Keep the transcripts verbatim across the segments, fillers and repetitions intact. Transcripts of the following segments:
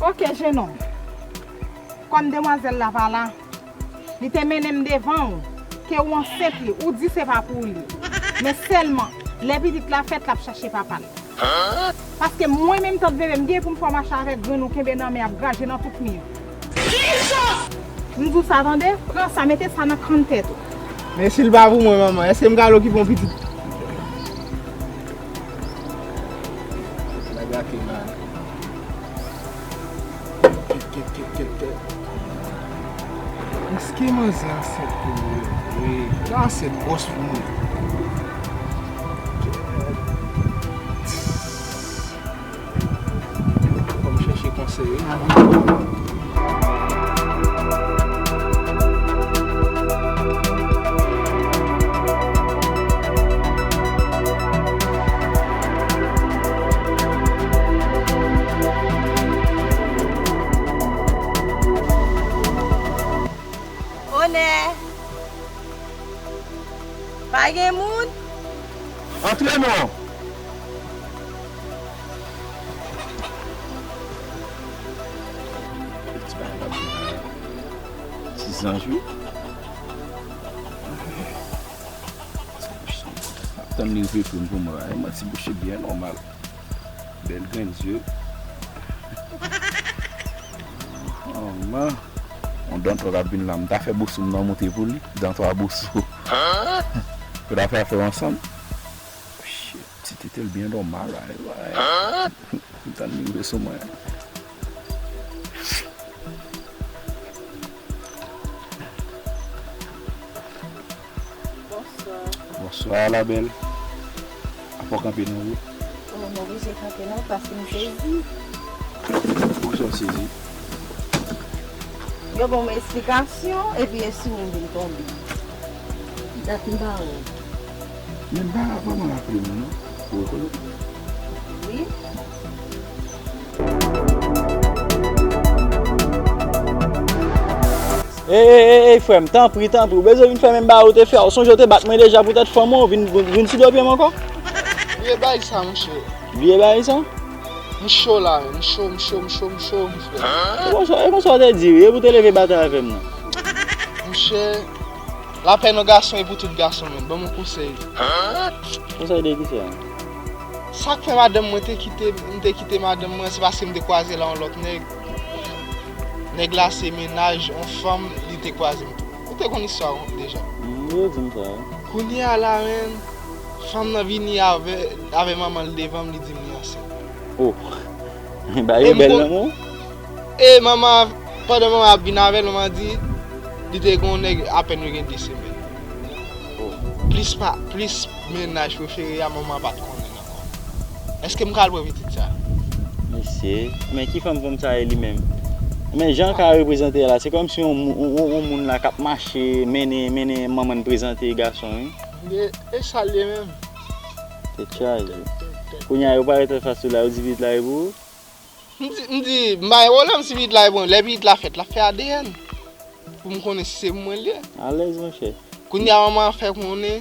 Ok, jenòm. Kòm demwazèl la pa la, li te mennen m devan w, ke w ansent li, ou di se pa pou li. Men sèlman, lè pitit la fèt, l ap chache papa l. Paske mwen menm, tant Veve, m gen pou m fè w mache avèk grenn ou kenbe nan men ap graje nan tout mi. M di w sa, tande, pran sa, mete sa nan kann tèt ou. Men si l pa pou mwen, manman, èske m ka al okipe yon pitit? Bagay ake mal. Kèt, kèt, kèt, kèt, kèt. Èske manzè ansent pou mwen? Wi, la ansent gwòs pou mwen. Fò m chèche konsèy, wi. Onè! Pa gen moun? Antre non! Ti bagay la, ti zanj, wi. Ap tann li rive pou m, pou m rayi. Mwen ti bouch byen nòmal. Bèl grenn zye. Oh, man. Yon dantò k ap vin la. M ta fè boso m nan monte pou li. Dantò a boso. Pou ta fè afè ansanm. Shit, ti tete l byen nòmal la. M tann li rive sou mwen. Bonswa. Bonswa, la bèl. Apa w kanpe nan wout? Oh, m oblije kanpe nan wout paske m sezi. Poukisa w sezi? Yo ban m esplikasyon, epi e sou mwen vin tonbe. Dat m pa wè w. Men m pa vrèman raple m, non. Ou rekonèt? Wi. Ey, ey, ey, ey, frè m, tanpri, tanpri, ou bezwen vin fè menm bagay ou te fè a? Ou sonje ou te bat mwen deja poutèt fanm ou, vin, vin, vin sou do pye m ankò? Bliye bagay sa, monchè. Bliye bagay sa? M cho la, men, m cho, m cho, m cho, m cho, m frè. E konsa, e konsa w te di, wi, epi w te leve batay avè m nan. Monchè, lapèn yon gason e pou tout gason, men. Ban m yon konsèy. Konsèy de kisa? Sa k fè madanm mwen te kite, m te kite madanm mwen, se paske m te kwaze l a yon lòt nèg. Nèg la se mennaj yon fanm li te kwaze m tou. Ou te konn istwa a deja. Mm, yo di m sa, wi. Kounye a la, menn, fanm nan vini avè, avè manman l devan m, li di m li ansent. Oh. Bagay yo bèl nan men w. E manman, pandan manman ap vin avè l, manman di, li te gen yon nèg apèn yo gen de semèn. Oh. Plis pa, plis mennaj prefere a, manman pa t konnen ankò. Èske m ka al pran pitit sa? Mesye, men ki fanm fanm sa ye li menm? Men jan l ka reprezante a la, se kòmsi yon, yon, yon, yon moun la k ap mache, mennen, mennen manman n prezante gason, wi. E, e sa l ye menm? Tèt chaje. Kounye a, yo parèt anfas ou la, yo di pitit la e pou ou? M di, m di, m pa gen pwoblèm si pitit la e pou mwen. Lè pitit la fèt, l ap fè A D N. Pou m konnen si se pou mwen l ye. Alèz, monchè. Kounye a, manman an fè konnen li,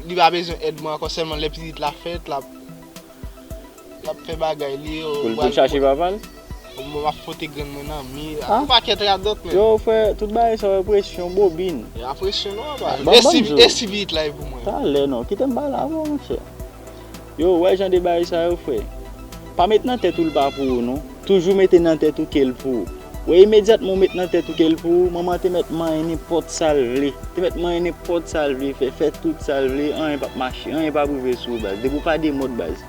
li pa bezwen èd mwen ankò, sèlman lè pitit la fèt, l ap, l ap fè bagay li, yo. Pou l, pou l chache papa l? Bon, m ap pote grenn mwen nan mi. Ah. Yon pakèt radòt, men. Yo, frè, tout bagay sa yo presyon bobin. E a presyon non, papa. E si, e si pitit la e pou mwen? Talè non, kite m pale avè w, monchè. Yo, ou wè jan de bagay sa yo, frè. Pa met nan tèt ou l pa pou ou, non. Toujou mete nan tèt ou ke l pou ou. Ou wè, imedyatman ou met nan tèt ou ke l pou ou, manman te mèt manyen nenpòt sa l vle. Te mèt manyen nenpòt sa l vle fè, fè tout sa l vle, anyen p ap mache, anyen p ap rive sou ou, baz. Depi w pa demòd, baz.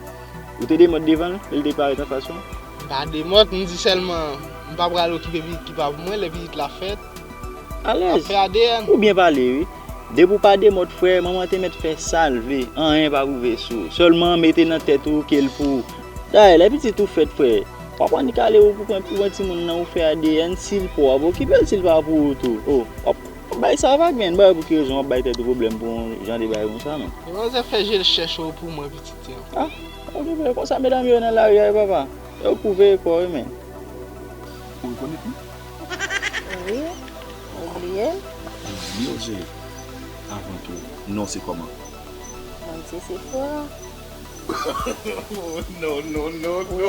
Ou te demòd devan l, lè l te parèt anfas ou? M pa demòd, m di sèlman, m pa pral okipe pitit ki pa pou mwen, lè pitit la fèt. Alèz. Ap fè A D N. Ou byen pale, wi. Depi w pa demòd, frè, manman te mèt fè sa l vle. Anyen p ap rive sou ou. Sèlman mete nan tèt ou ke l pou ou. Dayè, lè pitit ou fèt, frè, w ap annik ale ou pou pran, pou pran timoun nan, ou fè A D N, si l pou w, w ap okipe l, si l pa pou ou tou. Oh, w ap, w ap bay sa vag, men. M pa wè pou ki rezon w ap bay tèt ou pwoblèm pou yon jan de bagay konsa, men. E manzè fè je l chèch ou pou mwen, pitit an. Ah, okipe l konsa, medam yo nan lari a, wi, papa. Yo kou veye kò yo, men. Ou rekonèt li? Wi, ou bliye l? Ou bliye w se, avan tou, non w se kòman? Mwen se Sephora. Oh, no, no, no, no.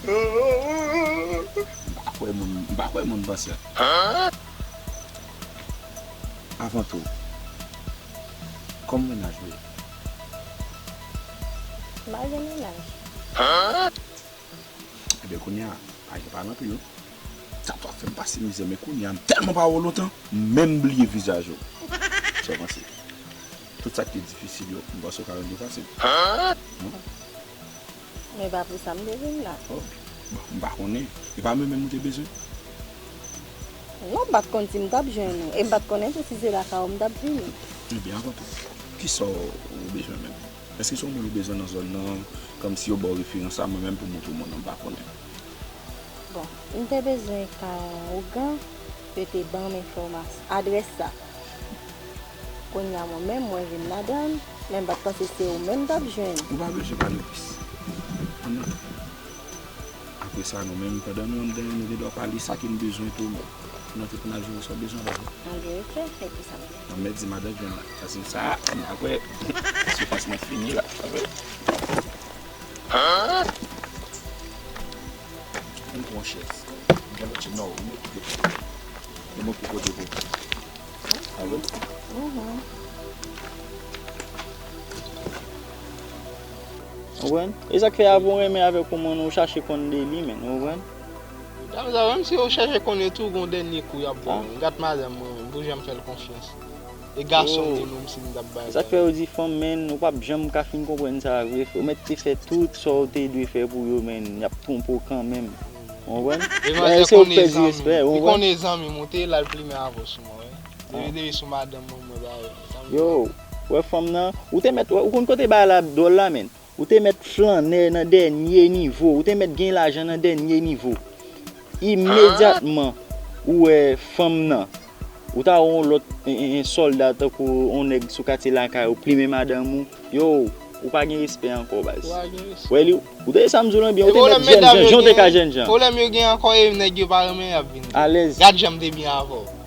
Rete. M pa kwè moun, m pa kwè moun panse. Avan tou, kòman mennaj ou ye? M pa gen mennaj. Ebyen, kounye a, pa gen pale anpil, non. Sa t ap fè m pase mizè, men kounye a, m tèlman pa wè w lontan, m menm bliye vizaj ou. Sa w panse? Tout sa k te difisil yo, m panse w ka rann yo fasil. Non? Men pa pou sa m te vin la. Oh, bon, m pa konnen. E pa mwen menm ou te bezwen? Non, m pa t konn si m t ap jwenn ou. E m pa t konnen tou si se lakay ou m t ap vini. Ebyen, avan tou, kisa w bezwen menm? Èske se yon moun ou bezwen nan zòn nan, kòmsi yo ba w referans la, mwen menm pou montre w moun nan, m pa konnen. Bon, m te bezwen kay yon ougan, yo te ban m enfòmas-, adrès sa. Kounye a mwen menm, mwen vin ladan l, men m pa t panse se ou menm m t ap jwenn. Ou pa bezwen pale plis. Ann antre. Apre sa, nou menm, pandan nou anndan an, nou gen dwa pale sa ke n bezwen tou. Nou antre pou n al jere sa w bezwen, baz. An verite, se pou sa m di. Nan mèt di madan John la. Sa se sa, m pa kwè. Soufrans mwen fini la, sa vre. Mwen pran chèz. Mwen pran chèz. Non, mwen kite. Mwen kite kote pou. Alò? Mhm. Ou konprann? E sa k fè avè w renmen avèk yon moun, ou chache konn de li, menn, ou konprann? Dam sa, menm si ou chache konn yo tou, gon dènye kou y ap ba w, menn. Gad madanm mwen, menn, pou janm fè l konfyans. E gason m ye, menm si m t ap bay. E sa k fè yo di fanm, menn, ou p ap janm ka fin konprann sa vre, frè. Ou mèt te fè tout sa w te dwe fè pou yo, menn, y ap twonpe w kanmenm. Ou konprann? E manzè se ou k pèdi respè, ou konprann? Li konnen zanmi m, ou te la l plimen avè w sou mwen, wi. Depi, depi sou madanm mwen, mwen ba yo. Yo, wè fanm nan, ou te mèt, ou konn kote bagay la dwòl la, menn. Ou te mèt flannè nan dènye nivo, ou te mèt gen lajan nan dènye nivo. Imedyatman, ou wè fanm nan, ou ta wè yon lòt, en, en, en sòlda tankou yon nèg sou katye lakay ou, plimen madanm ou, yo, ou pa gen respè ankò, baz. Ou pa gen respè. Wè li, ou tande sa m di w lan byen, ou te mèt jènjan, jan w te ka jènjan. Pwoblèm yo gen ankò, e nèg yo pa renmen y ap vin. Alèz. Gad jan m te byen avè w.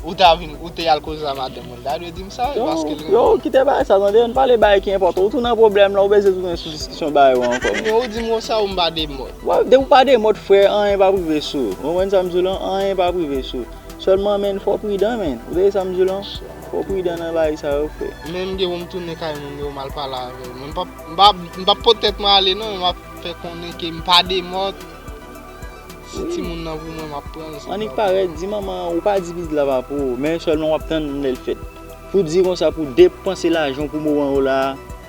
Ou ta vin, ou te al koze a madanm mwen, ta dwe di m sa, wi, paske l renmen. Yo, kite bagay sa, tande, ann pale bagay ki enpòtan. Ou tou nan pwoblèm la, ou bezwen tounen sou diskisyon bagay yo ankò. Men ou di m konsa, ou m pa demòt. Wè, depi w pa demòt, frè, anyen p ap rive sou ou. Ou konprann sa m di w lan? Anyen p ap rive sou ou. Sèlman, menn, fò w pridan, menn. Ou tande sa m di w lan? Fò w pridan nan bagay sa yo, frè. Menm gen pou m tounen kay moun yo, m al pale avè yo. Men m p ap, m p ap, m p ap pote tèt mwen ale, non, men m ap fè konnen ke m pa demòt. Si timoun nan pou mwen, m ap pran l, se pa pou mwen. Annik parèt, di manman an, ou pa di pitit la pa pou ou, men sèlman w ap tann lè l fèt. Pou di konsa, pou depanse lajan w pou moman yo la,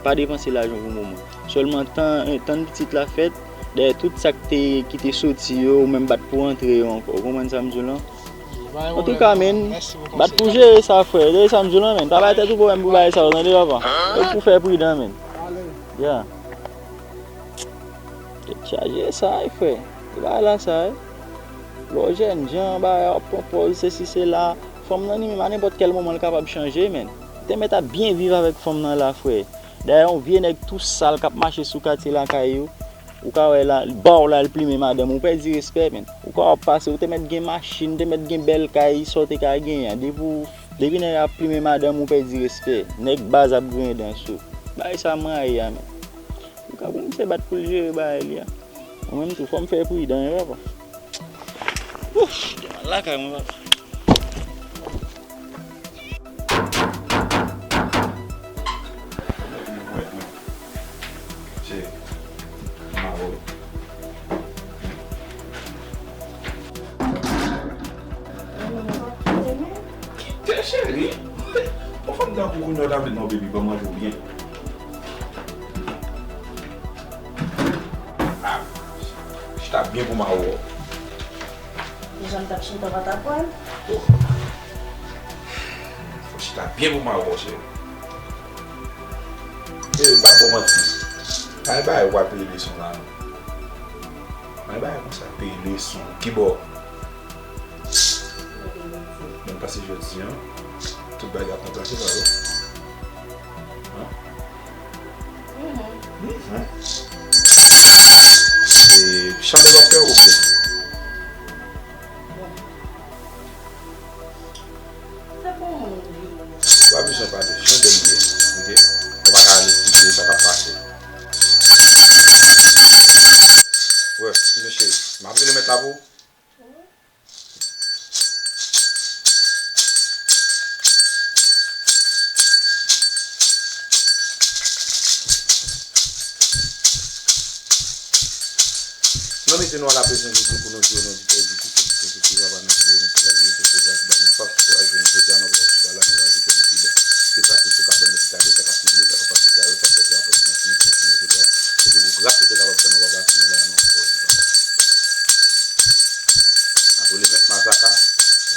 pa depanse lajan w pou moman. Sèlman tan, eh, tann pitit la fèt, dèyè tout sa k te, ki te soti yo, ou menm pa t pou antre yo ankò. Ou konprann sa m di w lan? Antouka, menn, bat pou jere sa, frè. Tande sa m di w lan, menn. Pa bay tèt ou pwoblèm pou bagay sa yo, tande, papa. Fòk ou fè pridan, menn. Ya. Tèt chaje sa, wi, frè. Se bagay la sa, wi. Lè w jènjan, bagay, w ap pran pòz, sesi, sela. Fanm nan, li menm, a nenpòt kèl moman, l kapab chanje, menn. Ou te mèt ap byen viv avèk fanm nan la, frè. Dayè, yon vye nèg tou sal k ap mache sou katye lakay yo. Ou ka wè la, l ba w la, l plimen madanm, ou pèdi respè, menn. Ou ka w ap pase, ou te mèt gen machin, te mèt gen bèl kay, sa w te ka genyen an. Depi w, depi nèg ap plimen madanm, ou pèdi respè. Nèg baz ap griyen dan sou ou. Bagay sa m rayi a, menn. Ou ka pou misye bat pou l jere bagay li a. Mwen menm tou, fò m fè pridan, wi, papa. Ouf, te mal lakay mwen, papa. Tè cheri, yon fanm tankou ou, nou ta vin non, baby, ban m manje w byen. Ah, chita byen pou m a wè w. Jan m t ap chita, w pa t ap wè m. Oh. Fò chita byen pou m a wè w, cheri. Eh, m p ap ba w manti. Pa gen bagay ou pral peye leson la, non. Pa gen bagay konsa, peye leson. Kibò? Mwen pase jodi a, tout bagay ap ranplase pa yo. Hein? Mhm. Mhm. E chanbè w ap fè oubyen? Bon. Se pou moun vini. Ou pa bezwen pale, chanbè m ye, oke? Ou pa ka ale koute sa k ap Zanmi, se nou a la prezan Jezi pou nou di yo, nou di Pè, di Fis e di Sentespri, Papa, nou di yo, mèsi la ki rete sou vwa, ki ba nou fòs, kouraj, pou nou jodi a, nou kapab chita la, nou pa di ke nou pi bon ke sa ki sou kabann lopital yo, sa k ap tribible, sa k ap pase twa yo, sa k fè tè a pòte nan simitè jounen jodi a. Se te pou gras ou te kapab fè nou, Papa, si nou la, nou ankò vivan. N ap rele mèt Mazaka,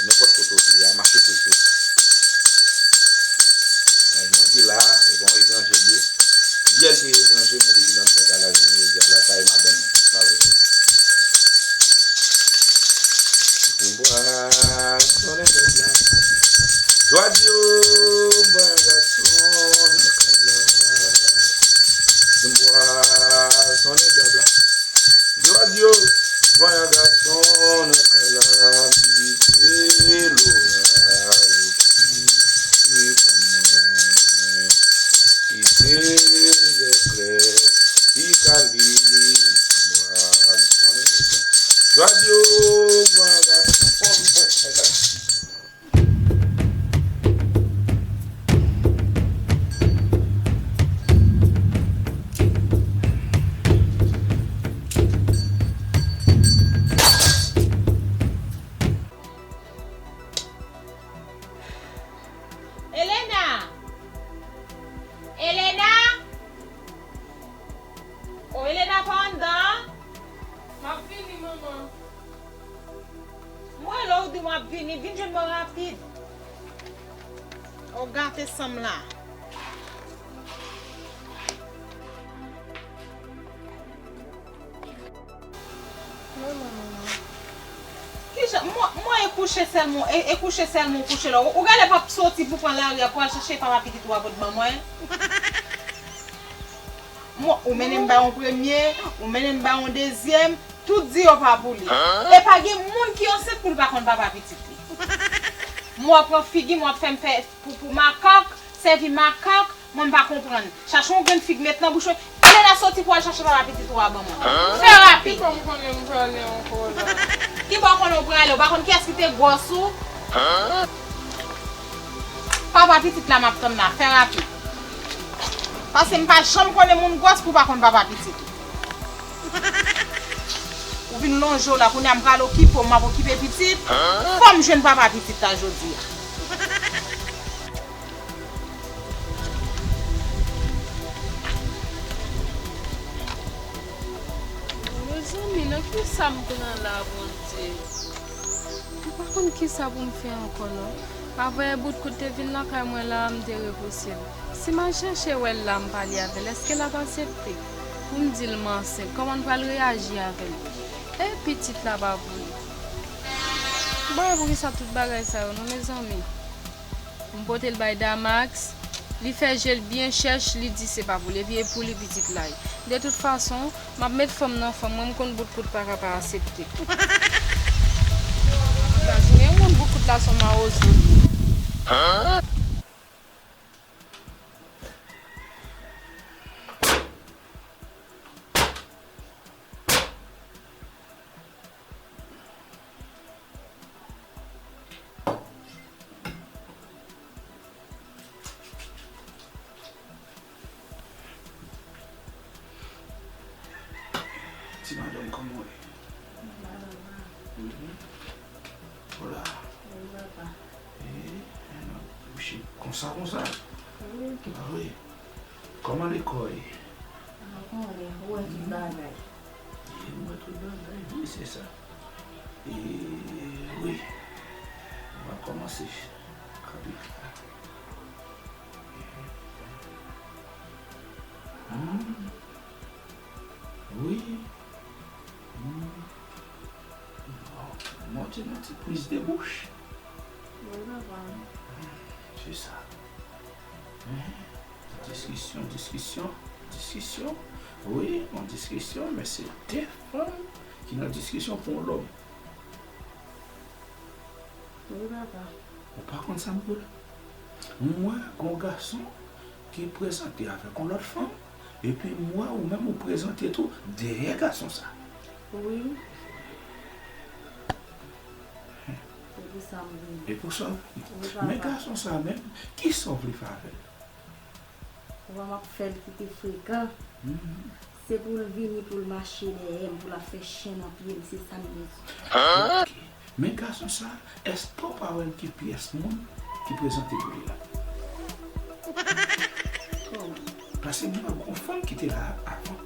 nenpòt kote w te ye a, mache prese. Ay, moun ki la, e pa yon etranje l ye. Vyèj li etranje, men depi l anndan kay la jounen jodi a, la sa e madanm li. Pa vre? Di m bwa, sonnen lòt la. Jwa di yo, m bwa yon gason nan kay la. Di m bwa, sonnen djab la. Jwa di yo, m bwa yon gason nan kay la. Kite lora yo ki reponn mwen. Kite zèklè ki ka li. Di m bwa, sonnen lòt la. Jwa di yo, m bwa yon gason nan kay la. Elena! Elena! O, Elena pa anndan? M ap vini, manman. Mwen lè w di m ap vini, vin jwenn mwen rapid. O gate sanm la. Manman, manman. Kijan? Mwen, mwen e kouche sèlman, e, e kouche sèlman ou kouche la. Ou, ou genlè p ap soti pou pran lari a pou al chache papa pitit ou a pou t ban mwen. Mwen, ou mennen m bay yon premye, ou mennen m bay yon dezyèm, tout di yo pa pou li. E pa gen moun ki ansent pou l pa konn papa pitit li. Mwen w ap pran figi m, w ap fè m fè pou, pou makak, sèvi makak, mwen m pa konprann. Chache yon grenn fig met nan bouch mwen. Elena, soti pou al chache papa pitit ou a ban mwen. Fè rapid. Ki bò m konnen m prale ankò la? Ki bò w konnen w prale? Ou pa konn kiyès ki te gwòs ou? Papa pitit la m ap tann la, fè rapid. Paske m pa janm konnen moun gwòs pou pa konn papa pitit. Ou vin lonje w la, kounye a m pral okipe w, m ap okipe pitit. Fò m jwenn papa pitit la jodi a. Mezanmi, nan kisa m pran la, Bondye? M pa konn kisa pou m fè ankò non. Avanyè bout kout te vin lakay mwen la a, m te repouse l. Si m al chèche wè l la, m pale avè l, èske l ap aksepte? Pou m di l m ansent, kòman l pral reyaji avè l? E pitit la pa pou li. Bon, e poukisa tout bagay sa yo non, mezanmi? M pote l bay Damax, li fè je l byen chèch, li di se pa pou li, epi e pou li pitit la ye. De tout fason, m ap met fanm nan fanm, mwen m konn bout kout pa ka pa aksepte. Anfin, si gen moun bout kout la se yon mawozo li ye. Ti madanm, kòman w ye? Madanm, mhm. Hola. Wi, papa. E, e, non, bouche konsa, konsa? Wi. A wi. Kòman lekòl ye? A, konnen, ou wè tout bagay. Ye, m wè tout bagay, wi, se sa. E, wi. Nou va kòmanse. Kabrit la. Hmm. Wi. Hmm. Bon, bon, ti, bon, ti priz de bouch. Wi, papa. Hmm, se sa. Hein? Diskisyon, diskisyon, diskisyon. Wi, yon diskisyon, men se de fanm ki nan diskisyon pou yon lòm. Wi, papa. Ou pa konn sa m vle? M wè gon gason ki prezante avèk yon lòt fanm, epi m wè ou menm ou prezante tou dèyè gason sa. Wi. E pou sa m vini. E pou sa w vini. Wi, papa. Men gason sa menm, kisa w vle fè avè l? Papa, m ap fè l kite frekan. Mhm. Se pou l vini, pou l mache dèyè m, pou l ap fè chen nan pye m, se sa m bezwen. Men gason sa, èske w pa wè l gen pyès moun ki prezante pou li la? Kòman? Paske m wè gon fanm ki te la avan.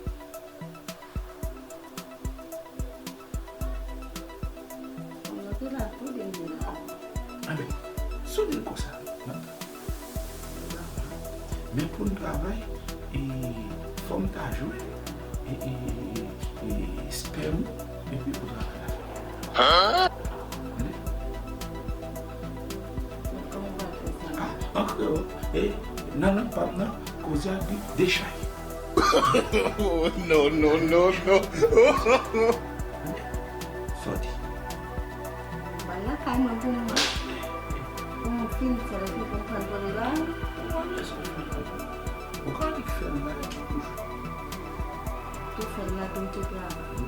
Fanm nan te la tou dènye la. Anben, si w di l konsa, n ap travay. Men pou n travay, e, fò m ta jwenn, e, e, e, e, espèm ou, epi pou travay la fèt. Kòman w pral fè sa? A, an kreyòl, e, nan lang pa m nan, koze a di dechaye. Oh, no, no, no, no. Sa w di? Ba l lakay mwen pou mwen. Pou mwen fin fè l, pou mwen pran l pou l la. Ou pa bezwen fè l. Ou ka annik fè l la ki pou jou. Tou fè l la, tou tou travay.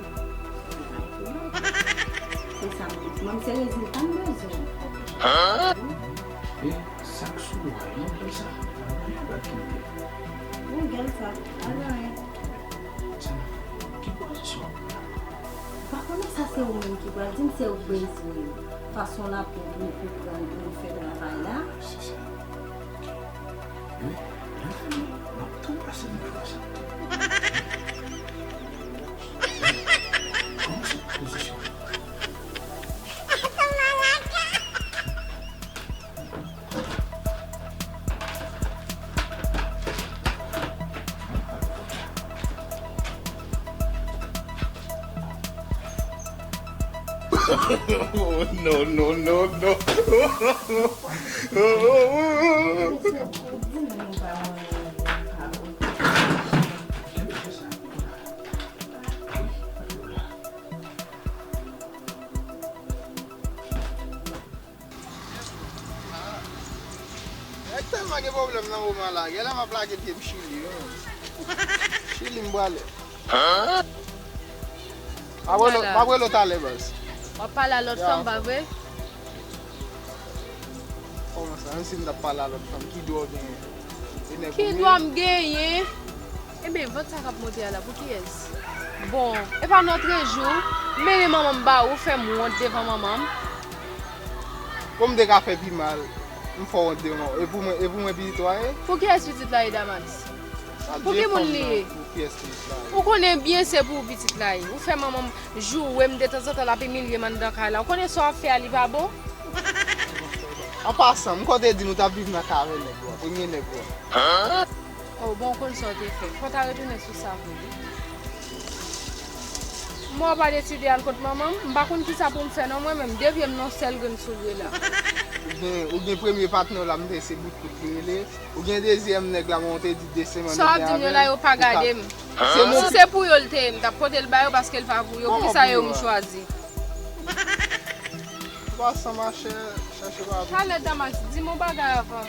Se sa m di. Mwen, se rezilta m bezwen. E sa k sou ou a, yon gèl sa, yon gèl sa, pa gen anyen. Sa n ap fè? Ki pozisyon w ap pran? M pa konnen sa, se ou menm ki pral di m, se ou k bezwen fason l ap bon pou nou konprann, pou nou fè travay la. Se sa. Wi, m ap tou pase m fwa sa. Kòman se pozisyon? Oh, no, no, no, no. Nèg tèlman gen pwoblèm nan moman la, genlè m ap lage pye m Chili, wi. Chili m prale. M ap rele w, m ap rele w talè, baz. W ap pale a lòt fanm, pa vre? Kòman sa? Menm si m t ap pale a lòt fanm, ki dwa w genyen? Ki dwa m genyen? Ebyen, vant sa k ap monte a la, pou kiyès? Bon, e pa nòtrejou, m mennen manman m ba ou, fè m wont devan manman m. Pou m te ka fè pi mal, m fè w wont devan w. E pou mwen, e pou mwen pitit ou a ye? Pou kiyès pitit la ye, Damax? Pou ki moun li ye? Pou kiyès pitit la ye? Ou konnen byen se pou ou pitit la ye. Ou fè manman m joure m, detanzantan l ap imilye m anndan kay la. Ou konnen sa w ap fè a, li pa bon? An pasan, m konn te di nou t ap viv nan kay avè nèg ou a, premye nèg ou a. Oh, bon, ou konn sa w te fè. Fò w ta retounen sou sa vre, wi. Mwen pa deside al kot manman m, m pa konn kisa pou m fè non mwen menm, de pye m nan sèl grenn soulye la. Ou gen, ou gen premye patnè w la, m te se bout kout li rele. Ou gen dezyèm nèg la, mwen te di de semèn ou gen avè l. Sa w ap di m yo la, yo pa gade m. Si se pou yo l te ye, m t ap pote l ba yo paske l pa pou yo. Poukisa yo m chwazi? Ou pa san machè, chèche pa pou. Talè Damax, di m yon bagay avan.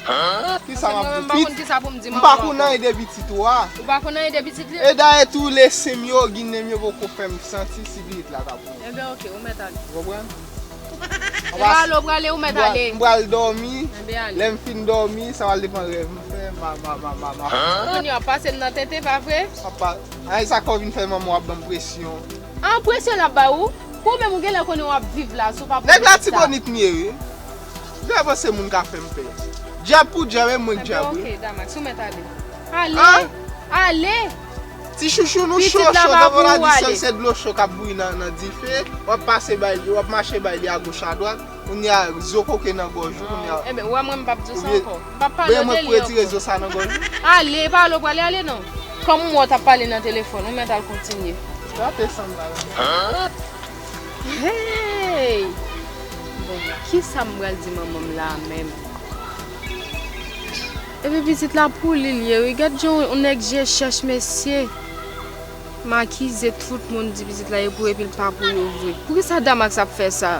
Kisa m ap di? Paske mwen menm m pa konn kisa pou m di manman m ankò. M pa konn anyen de pitit ou a. Ou pa konn anyen de pitit li? E dayè tou lesen m yo, ginen m yo poko fè m santi si pitit la ta pou mwen. Ebyen, oke, ou mèt ale. Ou konprann? Se pa ale w prale, ou mèt ale. M pral dòmi. Ebyen, ale. Lè m fin dòmi, sa pral depann rèv m fè, ma, ma, ma, ma, ma. Kounye a w ap pase m nan tenten, pa vre? Apa, a, e sa k fè w vin fè manman w ap ban m presyon? An presyon l ap ba ou? Pou ou menm ou genlè konnen w ap viv la, si w pa pran pitit sa. Nèg Latibonit m ye, wi. Djab se moun ka fè m pè. Djab pou djab, e mwen k djab, wi. Ebyen, oke, Damax, ou mèt ale. Ale! Ale! Ti chouchou nou cho, cho, tankou w ta di sèl se dlo cho k ap bouyi nan, nan dife, w ap pase bay li, w ap mache bay li agoch adwat, kounye a zo koke nan gòj ou, kounye a. Ebyen, ou wè mwen m p ap di w sa ankò. M p ap pale de li ankò. Oubyen mwen pou retire zo sa nan gòj ou. Ale, pa ale w prale, ale non. Kòm m wè w t ap pale nan telefòn, ou mèt al kontinye. Gate sanm la. Hey! Bon, kisa m pral di manman m la menm? Epi pitit la pou li l ye, wi. Gad jan yon nèg je chèch, mesye. M akize tout moun di pitit la ye pou epi l pa pou yo vre. Poukisa Damax ap fè sa?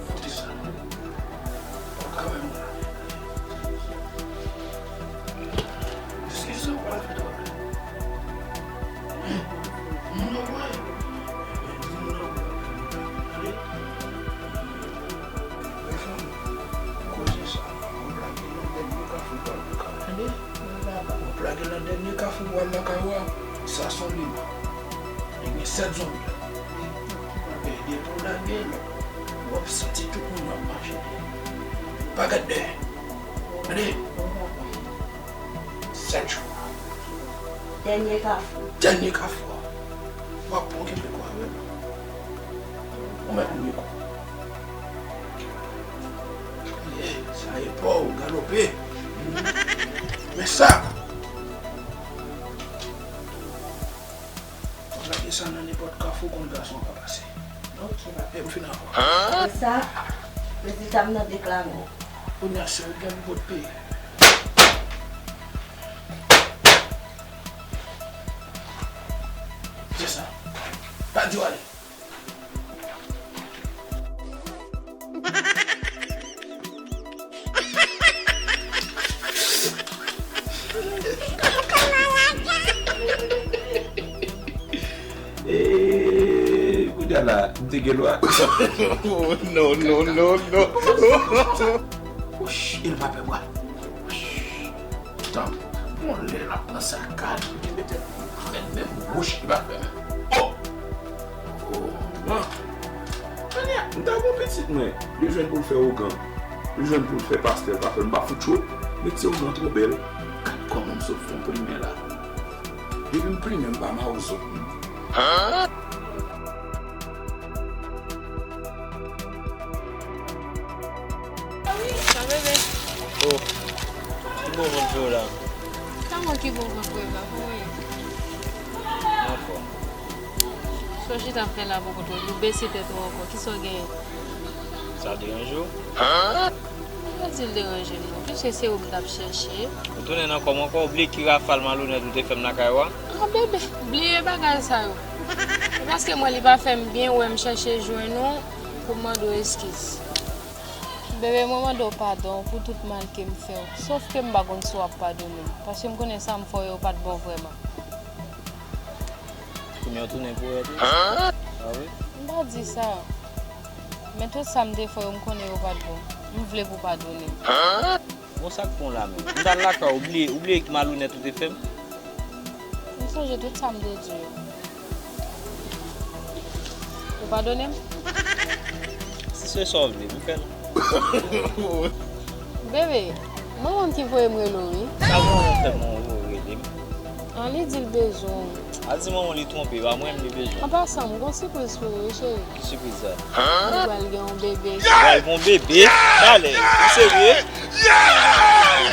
Foute sa. Kòb ka bay moun la. Eskize, ou pral fè twòp. Moun nan pran. Di moun nan pran. Tande? Mezanmi, koze sa, mwen plage nan dènye kafou pral lakay ou. Tande? Mwen plage nan dènye kafou pral lakay ou a, sa se yon limit. Li gen sèt zonbi la. E depi w lage l, w ap santi tout moun ap mache dèyè. Pa gad dèyè. Tande? Sèt jou. Dènye kafou. Dènye kafou a. W ap pran kenbe kò avè l. Ou mèt mouri kou. Eh, sa e pa w galope. Men sa. W ap lage sa nan nenpòt kafou konn gason ka pase. Ok, papa. E m fin avè w. Sa, rezilta m nan deklare w. Kounye a, sèl gen m pot peye. Se sa. Pa di w ale. Eee, kounye a la, m te gen lwa. Non, non, non, non. Wouch, e l pa pè bwa. Wouch. Tann, bon lè l ap nan sa kad, li mete fè menm wouch, li pa fè menm. Oh! Oh, man. Kounye a, m ta gon pitit mwen, li jwenn pou l fè ougan, li jwenn pou l fè pastè, l pa fè l, m pa fout cho. Met se ougan twò bèl. Gad kòman m sot fè yon plimen la. Depi m plimen, m pa mawozo. Sa bebe? Oh, ki bon vant vre w la? Sa mwen ki bon vant vre m la, kòman ye? Mwen anfòm. Sa w chita ap fè la bò kote w, ou bese tèt ou ankò, kisa w genyen? Sa deranje w? Mwen pa di l deranje m non, piske se ou m t ap chèche. Ou tounen nan kò m ankò, ou bliye ki rafal malonèt ou te fè m lakay ou a? Ah bebe, bliye bagay sa yo. E paske mwen li pa fè m byen, ou wè m chèche jwenn ou pou m mande w eskiz. Bebe, mwen mande w padon pou tout mal ke m fè w. Sòf ke m pa konn si w ap padone m, paske m konnen sa m fè w yo pa t bon vrèman. Kounye a w tounen powèt wi. Ah wi? M pa di sa. Men tout sa m te fè yo, m konnen yo pa t bon. M vle pou w padone m. Bon, sa k pran w la menm? M t al lakay ou, ou bliye, ou bliye malonèt ou te fè m? M sonje tout sa m te di yo. Ou padone m? Si se sa w vle, m fè l. Bebe, manman m ki voye m rele w wi. Sa manman w fè manman w rele m? An, li di l bezwen w. Al di manman w li twonpe, pa mwen menm li bezwen. An pasan, m gon sipriz pou ou wi, cheri. Ki sipriz sa? Li pral gen yon bebe. Li pral gen yon bebe? Talè, ou serye?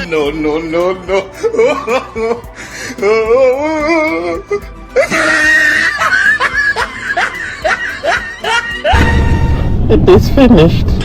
Non, non, non, non. It is finished.